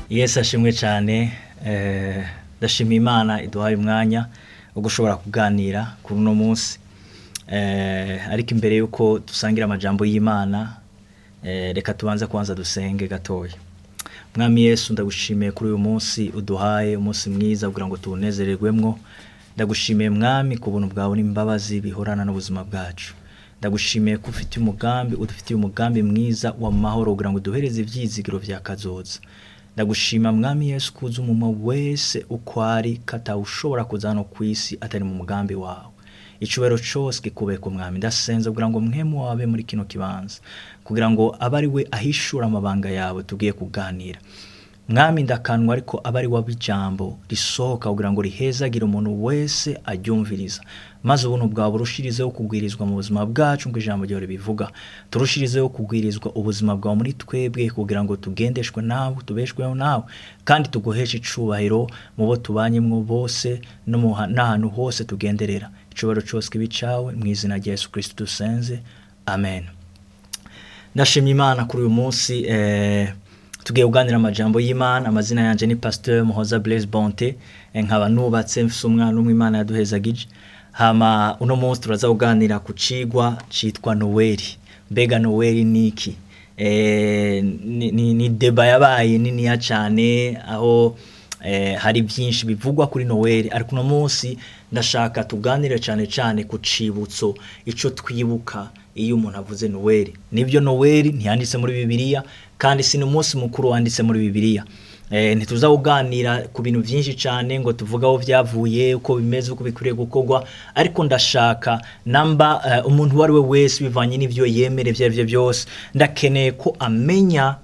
Yesu ashimwe cyane. Ndashima Imana iduhaye umwanya wo gushobora kuganira kuri uno munsi. Ariko imbere y'uko dusangira amajambo y'Imana, reka tubanze kubanza dusenge gatoya. Mwami Yesu, ndagushimiye kuri uyu munsi uduhaye, umunsi mwiza kugira ngo tuwunezererwemwo. Ndagushimiye Mwami ku buntu bwawe n'imbabazi bihorana n'ubuzima bwacu. Ndagushimiye ko ufite umugambi, udufitiye umugambi mwiza w'amahoro kugira ngo uduhereze ivyizigiro vya kazoza. Ndagushima Mwami Yesu kuza umuma wese uko ari katawushobora kuza hano ku isi atari mu mugambi wawe. Icubahiro cose kikubeko Mwami. Ndasenze kugira ngo mpwemu wawe muri kino kibanza, kugira ngo abe ari we ahishura amabanga yawe tugiye kuganira. Mwami, ndakanwa ariko abe ari we ijambo risohoka kugira ngo rihezagire umuntu wese aryumviriza, maze ubuntu bwawe burushirizeho kugwirizwa mu buzima bwacu nk'uko ijambo ryawe ribivuga. Turushirizeho kugwirizwa ubuzima bwawe muri twebwe kugira ngo tugendeshwe nawe, tubeshweho nawe, kandi tuguheshe icubahiro mu bo tubanyemwo bose no n'ahantu hose tugenderera. Icubahiro cose kibe icawe, mu izina rya Yesu Kristo dusenze, amen. Ndashimye Imana kuri uyu munsi. Tugiye kuganira amajambo y'Imana. Amazina yanje ni Pasteur Muhoza Blaise Bonté, nkaba nubatse, mfise umwana umwe Imana yaduhezagije. Hama uno munsi turaza kuganira ku cigwa citwa Noweli. Mbega Noweli niki? Ni débat yabaye niniya cane, aho hari byinshi bivugwa kuri Noweli, ariko uno munsi ndashaka tuganire cane cane ku cibutso, ico twibuka iyo umuntu avuze Noweli. Nibyo, Noweli ntiyanditse muri Bibiliya, kandi si n'umunsi mukuru wanditse muri Bibiliya. Ntituza kuganira ku bintu byinshi cyane ngo tuvuge aho byavuye, uko bimeze, uko bikwiriye gukorwa, ariko ndashaka namba umuntu uwo ari we wese, bivanye n'ivyo yemere ibyo ari byo byose, ndakeneye ko amenya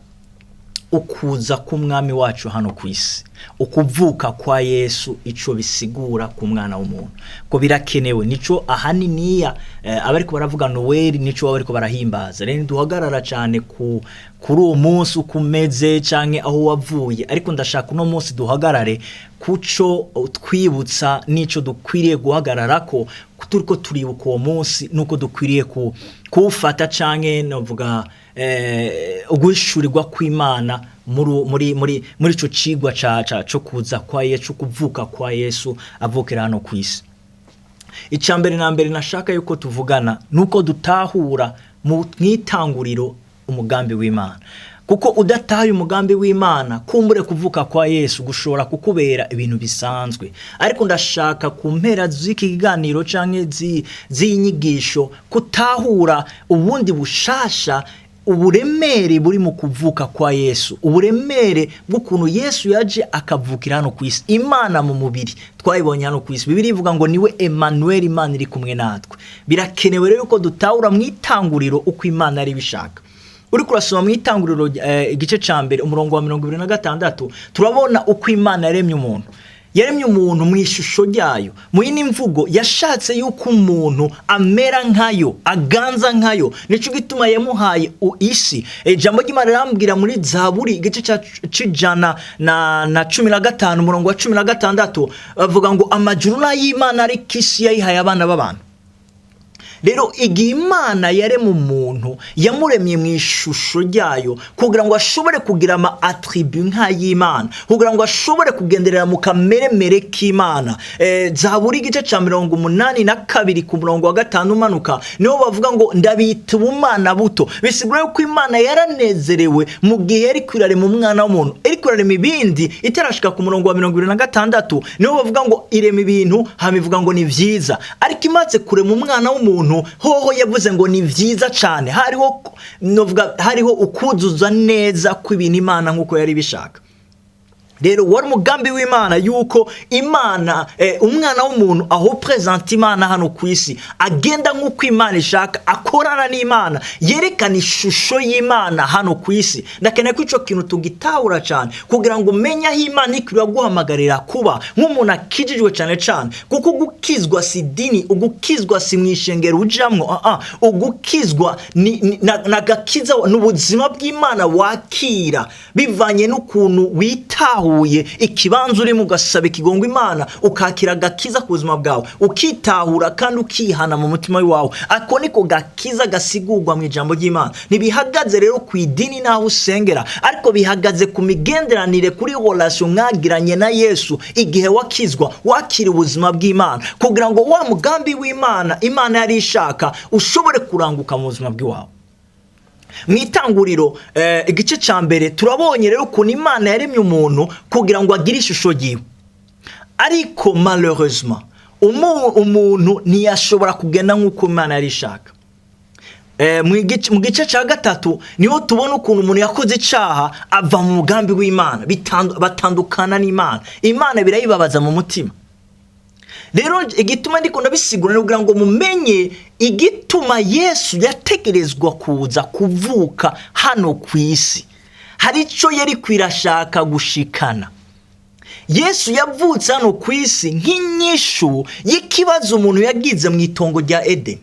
ukuza k'umwami wacu hano ku isi, ukuvuka kwa Yesu, ico bisigura ku mwana w'umuntu, ko birakenewe. Nico ahaniniya abariko baravuga Noweli, nico baba bariko barahimbaza. Rero duhagarara cyane kuri uwo munsi uko umeze canke aho wavuye, ariko ndashaka uno munsi duhagarare kuco twibutsa n'ico dukwiriye guhagararako turiko turibuka uwo munsi, nuko dukwiriye kuwufata canke novuga uguhishurirwa kw'Imana muri ico cigwa ca co kuza kwa Yesu, kuvuka kwa Yesu avukira hano ku isi. Ica mbere na mbere nashaka yuko tuvugana nuko dutahura mu mwitanguriro umugambi w'Imana, kuko udataye umugambi w'Imana, kumbure kuvuka kwa Yesu gushobora kukubera ibintu bisanzwe. Ariko ndashaka ku mpera z'iki kiganiro canke z'inyigisho kutahura ubundi bushasha uburemere buri mu kuvuka kwa Yesu, uburemere bw'ukuntu Yesu yaje akavukira hano ku isi, Imana mu mubiri twayibonye hano ku isi. Bibiliya ivuga ngo niwe Emmanuel, Imana iri kumwe natwe. Birakenewe rero yuko dutahura mu itanguriro uko Imana yari ibishaka. Uriko urasoma mu itanguriro, igice ca mbere, umurongo wa 26, turabona uko Imana yaremye umuntu. Yaremye umuntu mu ishusho ryayo. Mu yindi mvugo, yashatse yuko umuntu amera nkayo, aganza nkayo. Nico gituma yamuhaye isi. Ijambo ry'Imana rirambwira muri Zaburi igice c'115, umurongo wa 16, bavuga ngo amajuru n'ay'Imana, ariko isi yayihaye abana b'abantu. Rero igihe Imana yarema umuntu, yamuremye mu ishusho ryayo kugira ngo ashobore kugira ama attributs nk'ay'Imana, kugira ngo ashobore kugenderera mu kameremere k'Imana. Zaburi igice ca 82 ku murongo wa 5 umanuka, niho bavuga ngo ndabita ubumana buto. Bisigura yuko Imana yaranezerewe mu gihe yariko irarema umwana w'umuntu, iriko irarema ibindi itarashika ku murongo wa 26, niho bavuga ngo irema ibintu, hama ivuga ngo ni vyiza. Ariko imaze kurema umwana w'umuntu, hoho yavuze ngo ni vyiza cane. Hariho, novuga, hariho ukuzuza neza kw'ibintu Imana nk'uko yari bishaka. Rero wari umugambi w'Imana yuko Imana, umwana w'umuntu aho présente Imana hano ku isi, agenda nk'uko Imana ishaka, akorana n'Imana, yerekana ishusho y'Imana hano ku isi. Ndakeneye ko ico kintu tugitahura cyane kugira ngo umenye aho Imana ikwiriye guhamagarira kuba nk'umuntu akijijwe cyane cyane, kuko ugukizwa si dini, ugukizwa si mu ishengero ujamwo. Ugukizwa ni na gakiza, ni ubuzima bw'Imana wakira bivanye n'ukuntu witahura. Witahuye ikibanza urimo, ugasaba ikigongo Imana, ukakira agakiza ku buzima bwawe, ukitahura kandi ukihana mu mutima wawe. Ako niko gakiza gasigurwa mu ijambo ry'Imana. Ntibihagaze rero ku idini n'aho usengera, ariko bihagaze ku migenderanire, kuri relation mwagiranye na Yesu igihe wakizwa, wakira ubuzima bw'Imana, kugira ngo wa mugambi w'Imana Imana yari ishaka ushobore kuranguka mu buzima bw'iwawe. Mu Itanguriro igice cya 1, turabonye rero ukuntu Imana yaremye umuntu kugira ngo agire ishusho yiwe, ariko malheureusement umuntu ntiyashobora kugenda nk'uko Imana yari ishaka. Mu gice cya 3 niho tubona ukuntu umuntu yakoze icyaha, ava mu mugambi w'Imana, batandukana n'Imana. Imana birayibabaza mu mutima. Rero igituma ndiko ndabisigura ni kugira ngo mumenye igituma Yesu yategerezwa kuza kuvuka hano ku isi. Hari icyo yari kwirashaka gushikana. Yesu yavutse hano ku isi nk'inyishu y'ikibazo umuntu yagize mu itongo rya Edeni.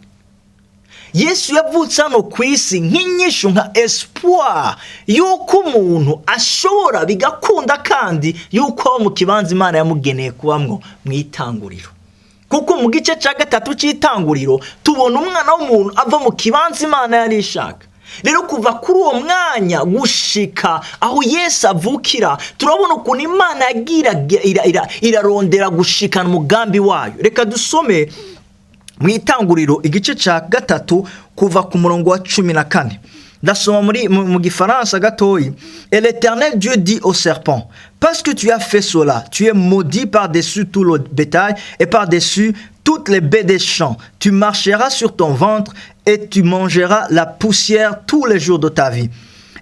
Yesu yavutse hano ku isi nk'inyishu, nka espoir y'uko umuntu ashobora bigakunda kandi y'uko aba mu kibanza Imana yamugeneye kubamwo mu itanguriro. Kuko mu gice cya 3 cy'Itanguriro tubona umwana w'umuntu ava mu kibanza Imana yari ishaka. Rero kuva kuri uwo mwanya gushika aho Yesu avukira, turabona ukuntu Imana yagira irarondera gushikana umugambi wayo. Reka dusome mu Itanguriro igice cya 3 kuva ku murongo wa 14. Ndasoma muri mu gifaransa gatoyi. Et l'Éternel Dieu dit au serpent: parce que tu as fait cela, tu es maudit par-dessus tout le bétail et par-dessus toutes les bêtes des champs. Tu marcheras sur ton ventre et tu mangeras la poussière tous les jours de ta vie.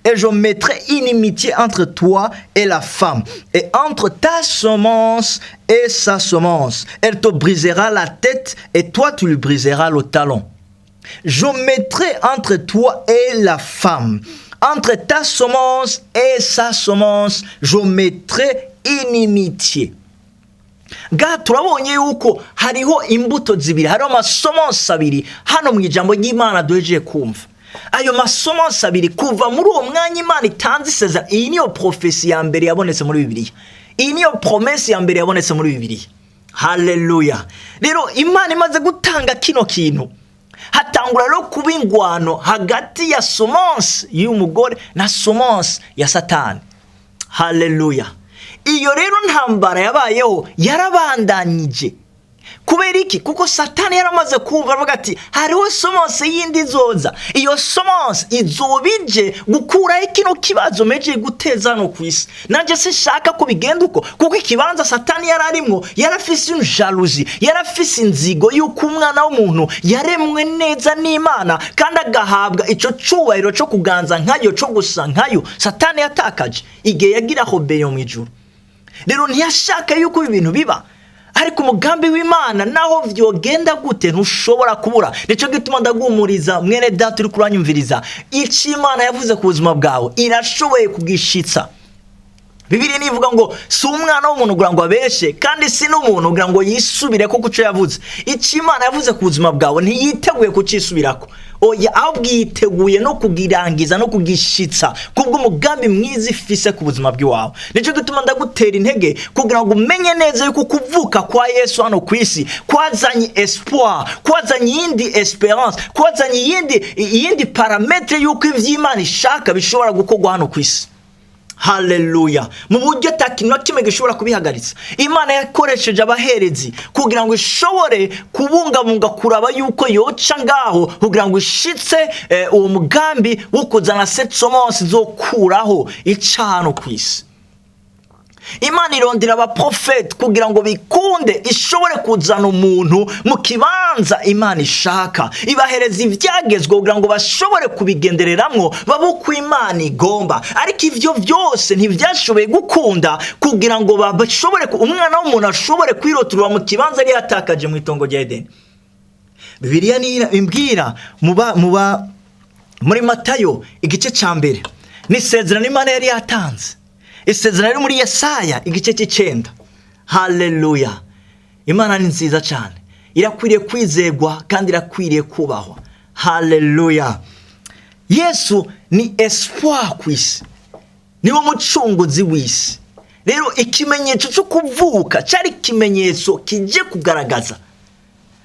Et je mettrai inimitié entre toi et la femme, et entre ta semence et sa semence. Elle te brisera la tête, et toi tu lui briseras le talon. Je mettrai entre toi et la femme, entre ta semence et sa semence, je mettrai inimitié. Ngaha turabonye yuko hariho imbuto zibiri, hariho ama semences abiri hano mu ijambo ry'Imana duhejeje kumva. Ayo ma semences abiri, kuva muri uwo mwanya Imana itanze isezerano, iyi niyo prophétie ya mbere yabonetse muri Bibiliya, iyi niyo promesse ya mbere yabonetse muri Bibiliya. Haleluya! Rero Imana imaze gutanga kino kintu, hatangura rero kuba ingwano hagati ya semence y'umugore na semence ya Satani. Haleluya! Iyo rero ntambara yabayeho yarabandanyije. Kubera iki? Kuko Satani yaramaze kumva, aravuga ati: hariho semence yindi izoza, iyo semence izoba ije gukuraho kino kibazo meje guteza hano ku isi. Nanjye sinshaka ko bigenda uko. Kuko ikibanza Satani yari arimwo, yarafise jalousie, yarafise inzigo y'uko umwana w'umuntu yaremwe neza n'Imana kandi agahabwa ico cubahiro co kuganza nkayo, co gusa nkayo. Satani yatakaje igihe yagira rébellion mu ijuru. Rero ntiyashaka yuko ibi bintu biba, ariko umugambi w'Imana naho vyogenda gute ntushobora kubura. Nico gituma ndaguhumuriza, mwene data uri kuranyumviriza: icyo Imana yavuze ku buzima bwawe irashoboye kugishitsa. Bibiliya nivuga ngo si umwana w'umuntu kugira ngo abeshe, kandi si n'umuntu kugira ngo yisubire ko kuco yavuze. Icyo Imana yavuze ku buzima bwawe ntiyiteguye kucisubirako, oya, ahubwo yiteguye no kugirangiza no kugishitsa kubw'umugambi mwiza ifise ku buzima bw'iwawe. Nicyo gituma ndagutera intege kugira ngo umenye neza yuko kuvuka kwa Yesu hano ku isi kwazanye espoir, kwazanye iyindi espérance, kwazanye iyindi paramètre yuko ivy'Imana ishaka bishobora gukorwa hano ku isi. Haleluya! Mu buryo ata kintu na kimwe gishobora kubihagaritsa. Imana yakoresheje abaherezi kugira ngo ishobore kubungabunga, kuraba yuko yoca ngaho kugira ngo ishitse uwo mugambi wo kuzana cette semence izokuraho icano ku isi. Imana irondera abaprofeti kugira ngo bikunde ishobore kuzana umuntu mu kibanza Imana ishaka, ibahereza ibyagezwe kugira ngo bashobore kubigendereramwo, babe uko Imana igomba. Ariko ivyo byose ntibyashoboye gukunda kugira ngo bashobore umwana w'umuntu ashobore kwiroturwa mu kibanza yari yatakaje mu itongo rya Edeni. Bibiliya ni imbwira muba muri Matayo igice cya 1, ni isezerano Imana yari yatanze, isezerano riri muri Yesaya igice cy'9. Haleluya! Imana ni nziza cyane, irakwiriye kwizegwa kandi irakwiriye kubahwa. Haleluya! Yesu ni espoir ku isi, niwe mucunguzi w'isi. Rero ikimenyetso cyo kuvuka cyari ikimenyetso kijye kugaragaza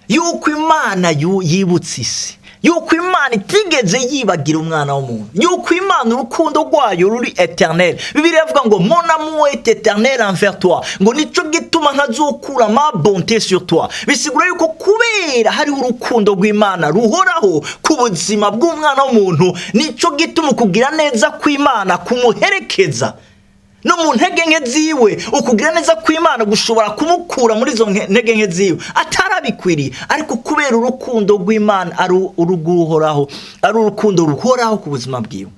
yuko Imana yibutse isi, yuko Imana itigeze yibagira umwana w'umuntu, yuko Imana urukundo rwayo ruri éternel. Bibiliya iravuga ngo: "Mon amour est éternel envers toi", ngo nico gituma ntazokura ma bonté sur toi. Bisigura yuko kubera hariho urukundo rw'Imana ruhoraho ku buzima bw'umwana w'umuntu, nico gituma ukugira neza kw'Imana kumuherekeza no mu ntege nke ziwe. Ukugira neza kw'Imana gushobora kumukura muri izo ntege nke ziwe atarabikwiriye, ariko kubera urukundo rw'Imana ari uruguhoraho, ari urukundo ruhoraho ku buzima bwiwe.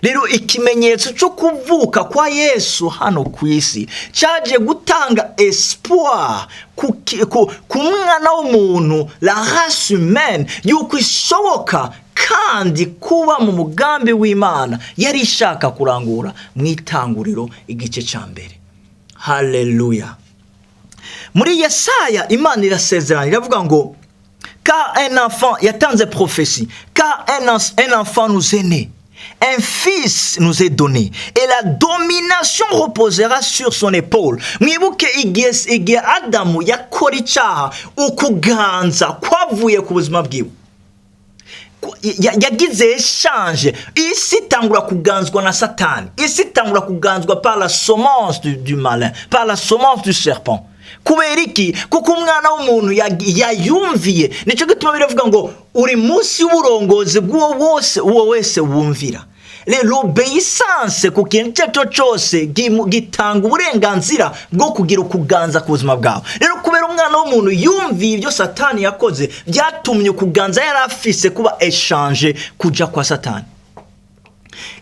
Rero ikimenyetso cyo kuvuka kwa Yesu hano ku isi cyaje gutanga espoir ku mwana w'umuntu, la race humaine, yuko ishoboka kandi kuba mu mugambi w'Imana yari ishaka kurangura mu Itanguriro igice cya mbere. Haleluya! Muri Yesaya Imana irasezerana, iravuga ngo car un enfant, yatanze prophétie, car un enfant nous est né, un fils nous est donné, et la domination reposera sur son épaule. Mwibuke igihe Adamu yakora icyaha, ukuganza kwavuye ku buzima bwiwe. Yagize échange, isi itangura kuganzwa na Satani, isi itangura kuganzwa par la semence du malin, par la semence du serpent. Kubera iki? Kuko umwana w'umuntu yayumviye. Nicyo gituma biravuga ngo uri munsi y'uburongozi bw'uwo wose, uwo wese wumvira. Rero l'obéissance ku kintu icyo ari cyo cyose gitanga uburenganzira bwo kugira ukuganza ku buzima bwawe. Rero kubera umwana w'umuntu yumviye ibyo Satani yakoze, byatumye ukuganza yari afise kuba échangé kuja kwa Satani.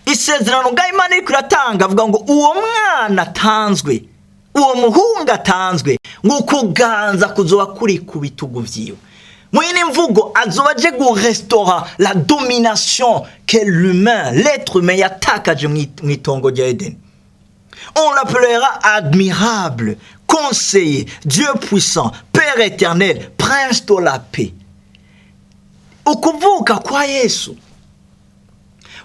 Isezerano bwa Imana iriko iratanga, avuga ngo uwo mwana atanzwe, uwo muhungu atanzwe, ngo ukuganza kuzoba kuri ku bitugu vyiwe. Mu yindi mvugo, azoba aje gurestaura la domination que l'humain, l'être humain yatakaje mw'itongo rya Edeni. On l'appellera Admirable, Conseiller, Dieu puissant, Père éternel, Prince de la paix. Ukuvuka kwa Yesu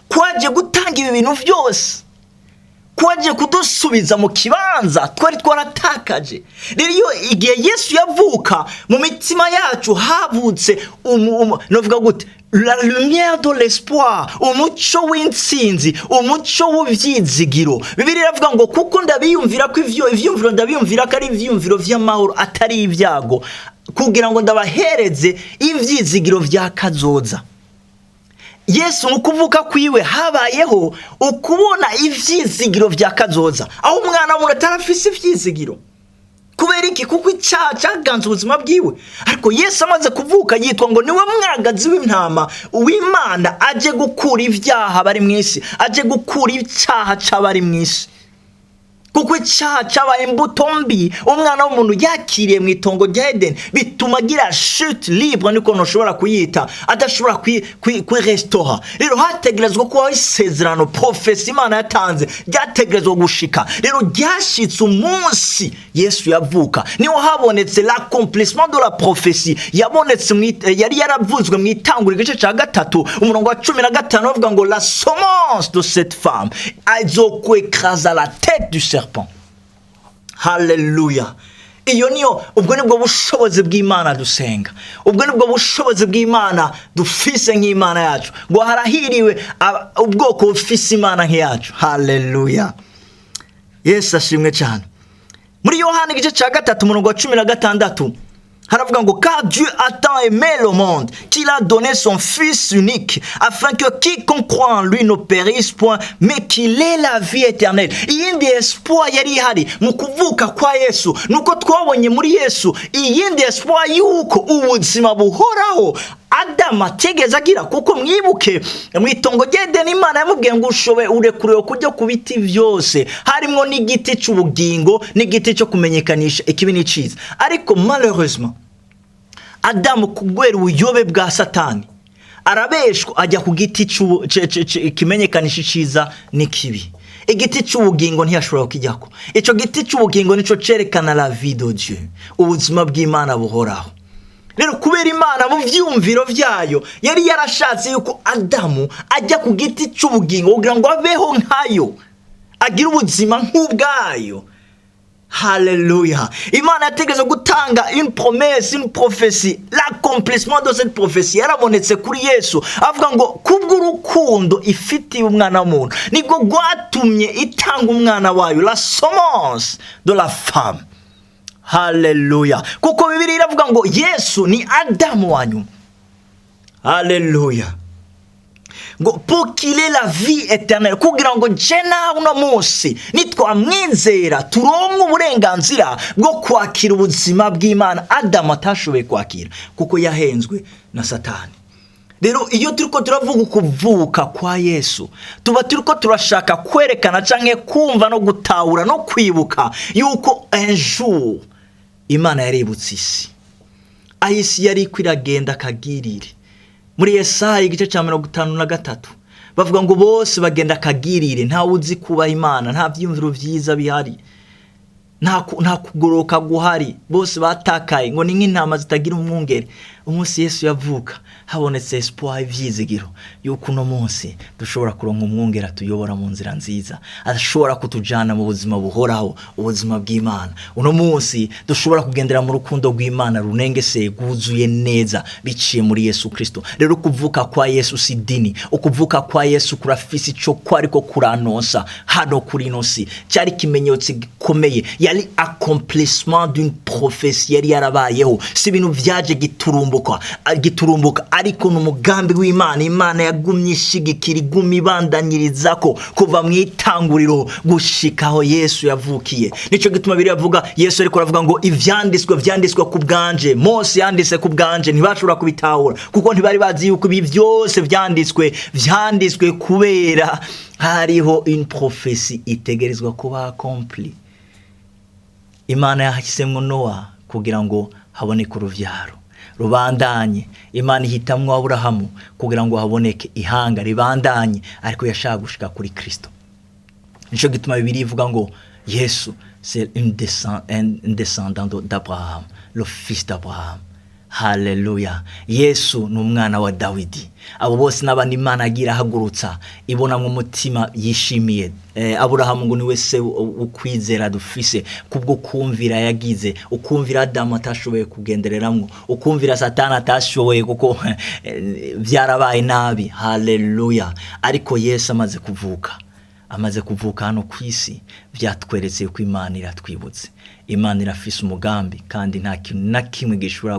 kwaje gutanga ibi bintu byose, kwaje kudusubiza mu kibanza twari twaratakaje. Rero iyo igihe Yesu yavuka, mu mitima yacu havutse novuga gute, la lumière de l'espoir, umuco w'intsinzi, umuco w'ivyizigiro. Bibiliya iravuga ngo kuko ndabiyumvira ko ivyo ivyiyumviro ndabiyumvira ko ari ivyiyumviro vy'amahoro, atari ibyago, kugira ngo ndabahereze ivyizigiro vya kazoza. Yesu mu kuvuka kwiwe habayeho ukubona ivyizigiro vya kazoza aho umwana w'umuntu atarafise ivyizigiro. Kubera iki? Kuko icyaha cyaganze ubuzima bwiwe. Ariko Yesu amaze kuvuka, yitwa ngo niwe mwagazi w'intama w'Imana aje gukura ibyaha bari mu isi, aje gukura icyaha c'abari mu isi, kuko icyaha cyabaye imbuto mbi umwana w'umuntu yakiriye mu itongo rya Edeni, bituma agira chute libre, niko ntushobora kuyita, adashobora kwiresitora. Rero hategerezwa kubaho isezerano, prophétie Imana yatanze ryategerezwa gushika. Rero ryashitse umunsi Yesu yavuka. Niho habonetse l'accomplissement de la prophétie yabonetse yari yaravuzwe mu Itangura igice cya gatatu, umurongo wa 15, bavuga ngo la semence de cette femme azokwécraser la tête du serpent. Haleluya! Iyo niyo, ubwo nibwo bushobozi bw'Imana dusenga, ubwo nibwo bushobozi bw'Imana dufise nk'Imana yacu, ngo harahiriwe ubwoko bufise Imana nk'iyacu. Haleluya! Yesu ashimwe cyane. Muri Yohana igice cya gatatu, umurongo wa 16, haravuga ngo car Dieu a tant aimé le monde qu'il a donné son fils unique afin que quiconque croit en lui ne périsse point, mais qu'il ait la vie éternelle. Iyindi espoir yari ihari mu kuvuka kwa Yesu nuko twabonye muri Yesu iyindi espoir yuko ubuzima buhoraho Adamu atigeze agira. Kuko mwibuke mu itongo ry'Edeni, Imana yamubwiye ngo ushobe urekuriwe kujya ku biti byose, harimo n'igiti cy'ubugingo n'igiti cyo kumenyekanisha ikibi n'icyiza. Ariko malheureusement Adamu, kubera ubuyobe bwa Satani, arabeshwa ajya ku giti kimenyekanisha icyiza n'ikibi. Igiti cy'ubugingo ntiyashobora kukijyako. Icyo giti cy'ubugingo nicyo cyerekana la vie de Dieu, ubuzima bw'Imana buhoraho. Rero kubera Imana mu byumviro byayo yari yarashatse yuko Adamu ajya ku giti cy'ubugingo kugira ngo abeho nkayo, agire ubuzima nk'ubwayo. Haleluya! Imana yategerezwa gutanga une promesse, une prophétie. L'accomplissement de cette prophétie yarabonetse kuri Yesu. Avuga ngo kubw'urukundo ifitiye umwana w'umuntu nibwo rwatumye itanga umwana wayo, la semence de la femme. Haleluya! Kuko Bibiliya iravuga ngo Yesu ni Adamu wa nyuma. Haleluya! Ngo pour qu'il ait la vie éternelle, kugira ngo je nawe uno munsi nitwamwizera turonke uburenganzira bwo kwakira ubuzima bw'Imana Adamu atashoboye kwakira kuko yahenzwe na Satani. Rero iyo turiko turavuga ukuvuka kwa Yesu, tuba turiko turashaka kwerekana canke kumva no gutahura no kwibuka yuko un jour Imana yaributse isi, aho isi yari iragenda akagirire. Muri Yesaya igice cya 53 bavuga ngo bose bagenda akagirire, ntawe uzi kubaha Imana, nta byiyumviro byiza bihari, nta kugoroka guhari, bose batakaye ngo ni nk'intama zitagira umwungere. Umunsi Yesu yavuka habonetse espoir, ivyizigiro yuko uno munsi dushobora kuronka umwungere atuyobora mu nzira nziza, ashobora kutujana mu buzima buhoraho, ubuzima bw'Imana. Uno munsi dushobora kugendera mu rukundo rw'Imana runengeseye, rwuzuye neza, biciye muri Yesu Kristo. Rero ukuvuka kwa Yesu si dini. Ukuvuka kwa Yesu kurafise ico kwariko kuranonsa hano kuri ino si. Cyari ikimenyetso gikomeye, yari accomplissement d'une prophétie yari yarabayeho. Si ibintu vyaje giturumbuka, ariko ni umugambi w'Imana. Imana yagumye ishigikira, iguma ibandanyirizako kuva mu itanguriro gushikaho Yesu yavukiye. Nico gituma biri avuga, Yesu ariko aravuga ngo ivyanditswe vyanditswe ku bwanje, Mose yanditse ku bwanje. Ntibashobora kubitahura kuko ntibari bazi yuko ibi byose vyanditswe kubera hariho une prophétie itegerezwa kuba accomplie. Imana yahisemwo Nowa kugira ngo haboneke uruvyaro rubandanye. Imana ihitamwo Aburahamu kugira ngo haboneke ihanga ribandanye, ariko yashaka gushika kuri Kristo. Nico gituma Bibiliya ivuga ngo Yesu c'est un descendant d'Abraham, le fils d'Abraham. Haleluya! Yesu ni umwana wa Dawidi. Abo bose n'abandi Imana agira ahagurutsa ibonamwo umutima yishimiye. Aburahamu ngo niwe se ukwizera dufise, kubwo kumvira yagize, ukumvira Adamu atashoboye kugendereramwo, ukumvira Satani atashoboye, kuko vyarabaye nabi. Haleluya! Ariko Yesu amaze kuvuka hano ku isi, byatweretse ko Imana iratwibutse, Imana irafise umugambi, kandi nta kintu na kimwe gishobora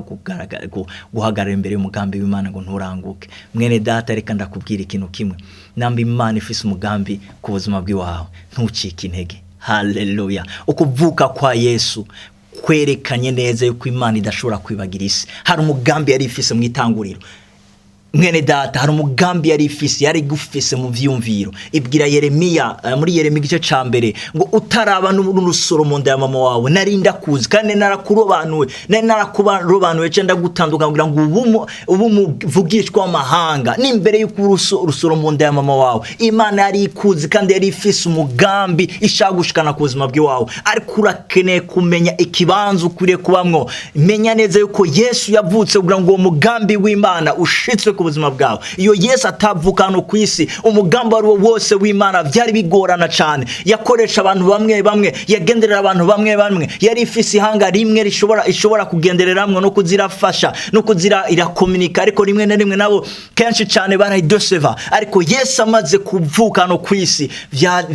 guhagarara imbere y'umugambi w'Imana ngo nturanguke. Mwene data, reka ndakubwira ikintu kimwe: namba Imana ifise umugambi ku buzima bw'iwawe, ntucike intege. Haleluya! Ukuvuka kwa Yesu kwerekanye neza yuko Imana idashobora kwibagira isi. Hari umugambi yari ifise mu itanguriro. Mwene data, hari umugambi yari ifise, yari gufise mu vyumviro. Ibwira Yeremiya, muri Yeremiya igice ca mbere, ngo utaraba n'urusoro mu nda ya mama wawe nari ndakuzi, kandi narakurobanuwe, nari narakurobanuwe ce ndagutandukana kugira ngo ubu umuvugishwa w'amahanga. N'imbere y'uko urusoro mu nda ya mama wawe, Imana yari ikuzi kandi yari ifise umugambi ishaka gushikana ku buzima bw'iwawe. Ariko urakeneye kumenya ikibanza ukwiriye kubamwo. Menya neza yuko Yesu yavutse kugira ngo uwo mugambi w'Imana ushitswe ku buzima bwawe. Iyo Yesu atavuka hano ku isi, umugambi wari wo wose w'Imana byari bigorana cyane. Yakoresha abantu bamwe bamwe, yagenderera abantu bamwe bamwe, yari ifise ihanga rimwe rishobora ishobora kugendereramwo no kuzirafasha no kuzira irakominika, ariko rimwe na rimwe nabo kenshi cyane barayidoseva. Ariko Yesu amaze kuvuka hano ku isi, vya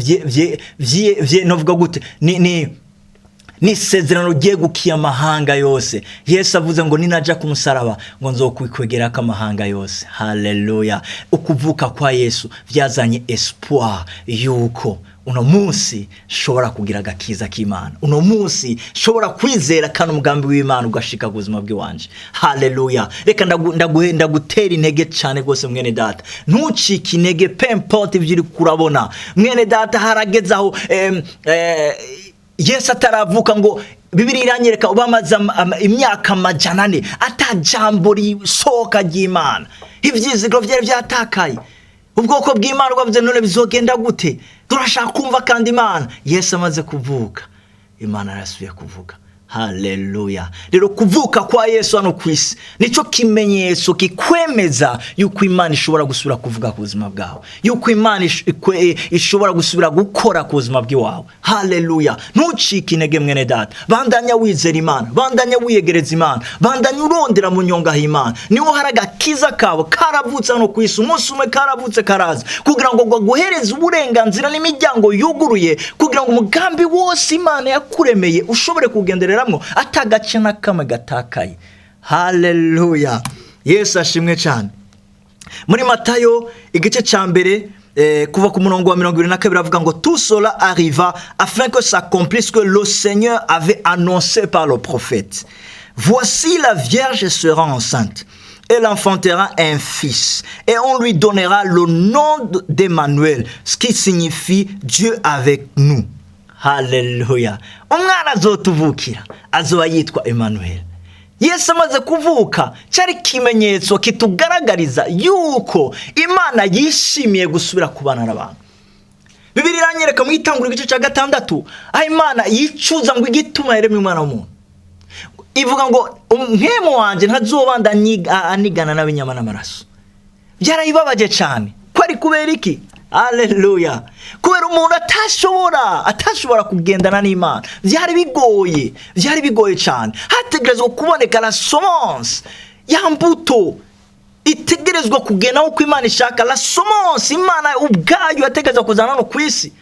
vye novuga gute, ni isezerano ryegukiye amahanga yose. Yesu avuze ngo ninaja ku musaraba ngo nzokwikwegera amahanga yose. Haleluya! Ukuvuka kwa Yesu vyazanye espoir yuko uno munsi nshobora kugira agakiza k'Imana, uno munsi nshobora kwizera kandi umugambi w'Imana ugashika ku buzima bw'iwanje. Haleluya! Reka ndagutera intege cyane rwose, mwene data, ntucike intege, peu importe ibyo uri kurabona. Mwene data, harageze aho Yesu ataravuka, ngo Bibiliya iranyereka bamaze imyaka 400 ata jambo risohoka ry'Imana. Ivyizigiro vyari vyatakaye, ubwoko bw'Imana bwavuze: "None bizogenda gute? Turashaka kumva kandi Imana." Yesu amaze kuvuka, Imana yarasubiye kuvuga. Haleluya. Rero kuvuka kwa Yesu hano ku isi nico kimenyetso kikwemeza yuko Imana ishobora gusubira kuvuga ku buzima bwawe, yuko Imana ishobora gusubira gukora ku buzima bw'iwawe. Haleluya. Ntucike intege mwene data, bandanya wizera Imana, bandanya wiyegereza Imana, bandanya urondera mu nyonga y'Imana. Niho hari agakiza kawe karavutse hano ku isi, umunsi umwe karavutse karaza kugira ngo guhereze uburenganzira n'imiryango yuguruye, kugira ngo umugambi wose Imana yakuremeye ushobore kugenderera atagace na kamwe gatakaye. Haleluya. Yesu ashimwe cyane. Muri Matayo igice cya mbere kuva ku murongo wa 22 avuga ngo tout cela arriva afin que s'accomplisse que le Seigneur avait annoncé par le prophète. Voici, la Vierge sera enceinte, elle enfantera un fils, et on lui donnera le nom d'Emmanuel, ce qui signifie Dieu avec nous. Haleluya. Umwana azotuvukira azoba yitwa Emmanuel. Yesu amaze kuvuka cyari ikimenyetso kitugaragariza yuko Imana yishimiye gusubira kubana n'abantu. Bibiliya iranyereka mu Itanguriro igice cya 6 aho Imana yicuza ngo igituma yaremye umwana w'umuntu. Ivuga ngo umwemu wanjye ntazobanda anigana n'abinyama n'amaraso. Byarayibabaje cyane. Ko ari kubera iki? Haleluya. Kubera umuntu atashobora kugendana n'Imana. Byari bigoye, byari bigoye cyane. Hategerezwa kuboneka la semence, ya mbuto itegerezwa kugenda uko Imana ishaka. La semence Imana ubwayo yategerezwa kuzana no ku isi,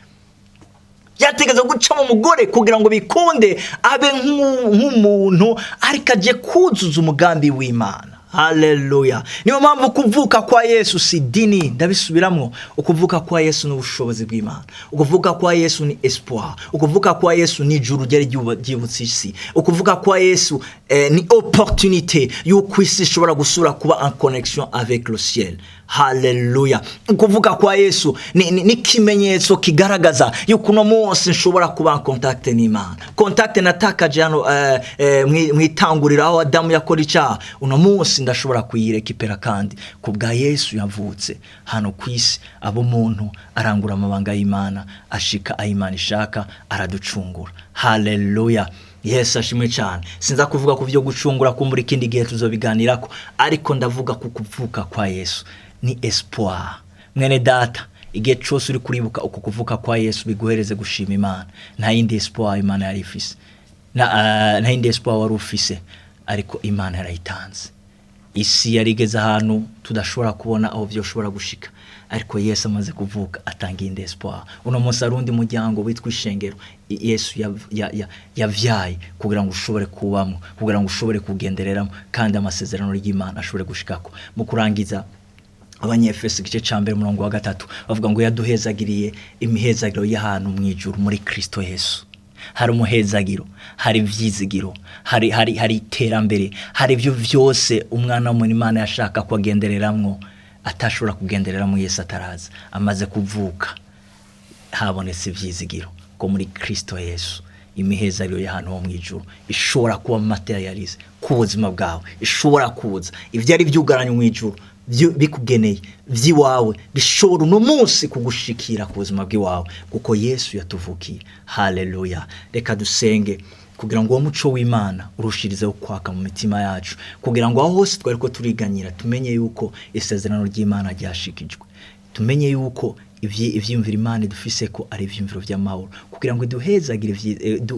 yategerezwa guca mu mugore kugira ngo bikunde abe nk'umuntu, ariko aje kuzuza umugambi w'Imana. Haleluya. Niyo mpamvu kuvuka kwa Yesu si dini, ndabisubiramwo. Ukuvuka kwa Yesu ni ubushobozi bw'Imana. Ukuvuka kwa Yesu ni espoir. Ukuvuka kwa Yesu ni ijuru ryari ryibutse isi. Ukuvuka kwa Yesu ni opportunité y'uko isi ishobora gusubira kuba en connexion avec le ciel. Haleluya. Ukuvuka kwa Yesu ni ikimenyetso kigaragaza yuko uno munsi nshobora kuba en contact n'Imana. Contact natakaje hano mwitanguriro aho Adamu yakora icyaha, uno munsi ndashobora kuyirekipera kandi ku bwa Yesu yavutse hano ku isi, abo umuntu arangura amabanga y'Imana, ashika aho Imana ishaka, araducungura. Haleluya. Yesu ashimwe cyane. Sinza kuvuga ku byo gucungura kumbura ikindi gihe tuzobiganirako, ariko ndavuga ku kuvuka kwa Yesu ni espoir. Mwene data, igihe cyose uri kuribuka uko kuvuka kwa Yesu biguhereze gushima Imana. Nta yindi espoir Imana yari ifise, nta yindi espoir wari ufise, ariko Imana yarayitanze. Isi yarigeze ahantu tudashobora kubona aho byoshobora gushika, ariko Yesu amaze kuvuka atanga iyindi espoir. Uno munsi hari undi muryango witwa ishengero Yesu yavyaye kugira ngo ushobore kubamo, kugira ngo ushobore kugendereramo, kandi amasezerano y'Imana ashobore gushikako. Mu kurangiza, Abanyefeso igice cya 1 umurongo wa 3 bavuga ngo yaduhezagiriye imihezagiro y'ahantu mu ijuru muri Kristo Yesu. Hari umuhezagiro, hari ivyizigiro, hari iterambere, hari ibyo byose umwana w'umuntu Imana yashaka ko agendereramwo atashobora kugendereramwo Yesu ataraza. Amaze kuvuka habonetse ivyizigiro ko muri Kristo Yesu imihezagiro y'ahantu ho mu ijuru ishobora kuba materialize ku buzima bwawe, ishobora kuza ibyo ari byugaranye mu ijuru bikugeneye by'iwawe, bishobora uno munsi kugushikira ku buzima bw'iwawe kuko Yesu yatuvukiye. Haleluya. Reka dusenge kugira ngo uwo muco w'Imana urushirizeho kwaka mu mitima yacu, kugira ngo aho hose twari ko turiganyira tumenye yuko isezerano ry'Imana ryashikijwe, tumenye yuko ivyiyumviro Imana idufise ko ari ivyiyumviro vy'amahoro, kugira ngo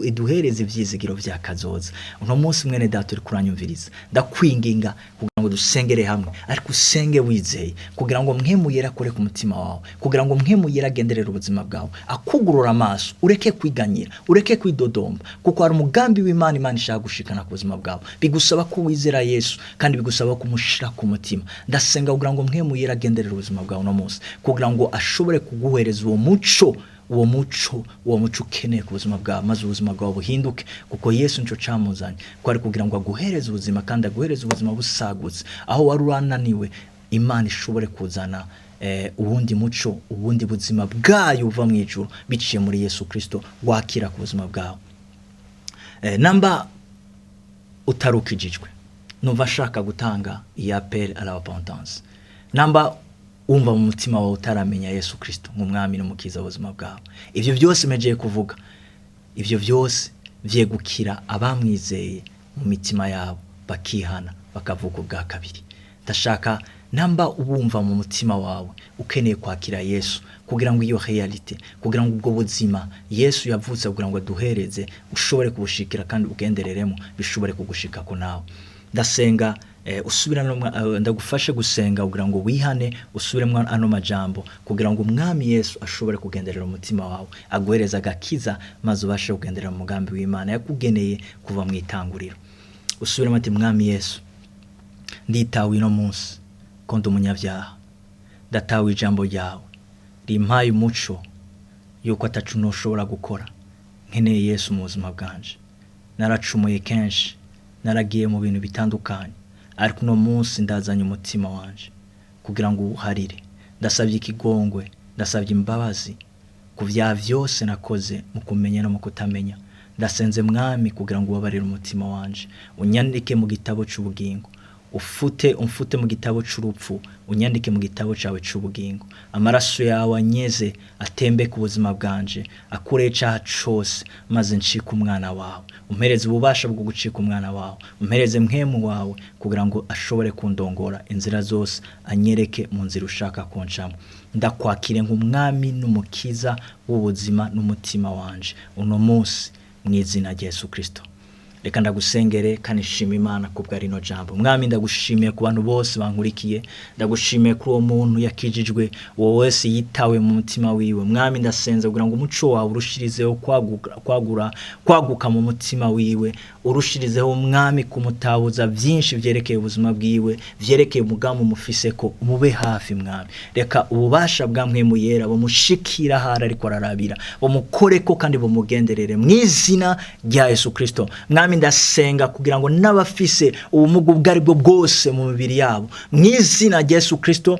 iduhereze ivyizigiro vya kazoza. Uno munsi mwene data uri kuranyumviriza, ndakwinginga kugira ngo dusengere hamwe, ariko usenge wizeye, kugira ngo Mpwemu Yera akore ku mutima wawe, kugira ngo Mpwemu Yera agenderere ubuzima bwawe, akugurura amaso, ureke kwiganyira, ureke kwidodomba, kuko hari umugambi w'Imana Imana ishaka gushikana ku buzima bwawe. Bigusaba ko wizera Yesu, kandi bigusaba kumushira ku mutima. Ndasenga kugira ngo Mpwemu Yera agenderere ubuzima bwawe uno munsi, kugira ngo ashobore kuguhereza uwo muco, uwo muco, uwo muco ukeneye ku buzima bwawe, maze ubuzima bwawe buhinduke, kuko Yesu nico camuzanye, ko ari kugira ngo aguhereze ubuzima, kandi aguhereze ubuzima busagutse. Aho wari urananiwe, Imana ishobore kuzana ubundi muco, ubundi buzima bwayo buva mu ijuru biciye muri Yesu Kristo wakira ku buzima bwawe. Namba utarukijijwe, numva ashaka gutanga iyi appel à la repentance, namba wumva mu mutima wawe utaramenya Yesu Kristo nk'umwami n'umukiza w'ubuzima bwawe, ivyo byose mejeye kuvuga, ivyo byose Vyegukira abamwizeye mu mitima yabo, bakihana, bakavuka ubwa kabiri. Ndashaka namba ubumva mu mutima wawe ukeneye kwakira Yesu, kugira ngo iyo réalité, kugira ngo ubwo buzima Yesu yavutse kugira ngo aduhereze ushobore kubushikira kandi ugendereremo, bishobore kugushikako nawe. Ndasenga ndagufashe gusenga kugira ngo wihane, usubiremo ano majambo, kugira ngo Umwami Yesu ashobore kugenderera umutima wawe, aguhereza agakiza, maze ubashe kugenderera mu mugambi w'Imana yakugeneye kuva mu itanguriro. Usubiremo ati: "Mwami Yesu, nditawe ino munsi ko ndi umunyabyaha. Ndatawe ijambo ryawe rimpaye umuco yuko atacu ntushobora gukora. Nkeneye Yesu mu buzima bwanje. Naracumuye kenshi, naragiye mu bintu bitandukanye, ariko uno munsi ndazanye umutima wanje kugira ngo uwuharire. Ndasabye ikigongwe, ndasabye imbabazi ku byaha vyose nakoze mu kumenya no mu kutamenya. Ndasenze, Mwami, kugira ngo ubabarire umutima wanje, unyandike mu gitabo c'ubugingo, ufute umfute mu gitabo c'urupfu, unyandike mu gitabo cawe c'ubugingo. Amaraso yawe anyeze, atembe ku buzima bwanje, akure icaha cose, maze ncike umwana wawe. Umpereze ububasha bwo gucika umwana wawe, umpereze Mpwemu wawe kugira ngo ashobore kundongora inzira zose, anyereke mu nzira ushaka kuncamo. Ndakwakire nk'Umwami n'Umukiza w'ubuzima n'umutima wanje uno munsi, mu izina rya Yesu Kristo." Reka ndagusengere kandi nshima Imana kubwa rino jambo. Mwami, ndagushimiye ku bantu bose bankurikiye. Ndagushimiye kuri uwo muntu yakijijwe, uwo wese yitawe mu mutima wiwe. Mwami, ndasenze kugira ngo umuco wawe urushirizeho kwagura kwaguka mu mutima wiwe, urushirizeho, Mwami, kumutabuza byinshi vyerekeye ubuzima bwiwe, vyerekeye umugambi umufise ko umube hafi. Mwami, reka ububasha bwa Mpwemu Yera bumushikira ahari ariko ararabira, bumukoreko kandi bumugenderere, mu izina rya Yesu Kristo. Mwami, ndasenga kugira ngo n'abafise ubumuga ubwo ari bwo bwose mu mibiri yabo, mu izina rya Yesu Kristo,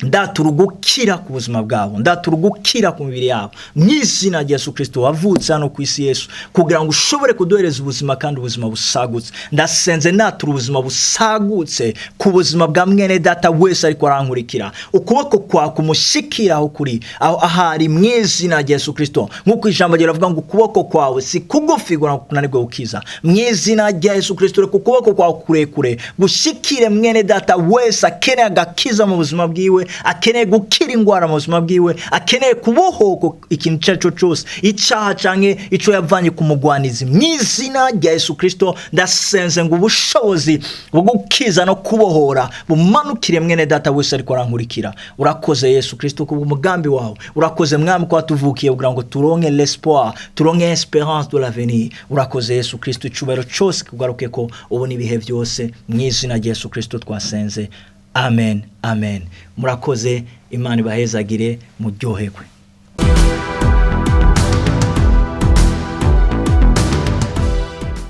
ndatura ugukira ku buzima bwabo, ndatura ugukira ku mibiri yabo, mu izina rya Yesu Kristo. Wavutse hano ku isi, Yesu, kugira ngo ushobore kuduhereza ubuzima kandi ubuzima busagutse. Ndasenze natura ubuzima busagutse ku buzima bwa mwene data wese ariko arankurikira. Ukuboko kwawe kumushikira aho kuri, aho ahari, mu izina rya Yesu Kristo, nk'uko ijambo riravuga ngo ukuboko kwawe si kugufi ngo kunanirwe gukiza. Mu izina rya Yesu Kristo, reka ukuboko kwawe kurekure gushikire mwene data wese akeneye agakiza mu buzima bwiwe, akeneye gukira ingwara mu buzima bwiwe, akeneye kubohoka ikintu icyo ari cyo cyose, icaha canke ico yavanye ku mugwanizi. Mu izina rya Yesu Kristo, ndasenze ngo ubushobozi bwo gukiza no kubohora bumanukire mwene data wese ariko arankurikira. Urakoze, Yesu Kristo, ku umugambi wawe. Urakoze, Mwami, ko watuvukiye kugira ngo turonke l'espoir, turonke espérance de l'avenir. Urakoze, Yesu Kristo. Icubahiro cyose kugaruke ko ubu n'ibihe byose. Mu izina rya Yesu Kristo twasenze, amen, amen. Murakoze, Imana ibahezagire, muryoherwe.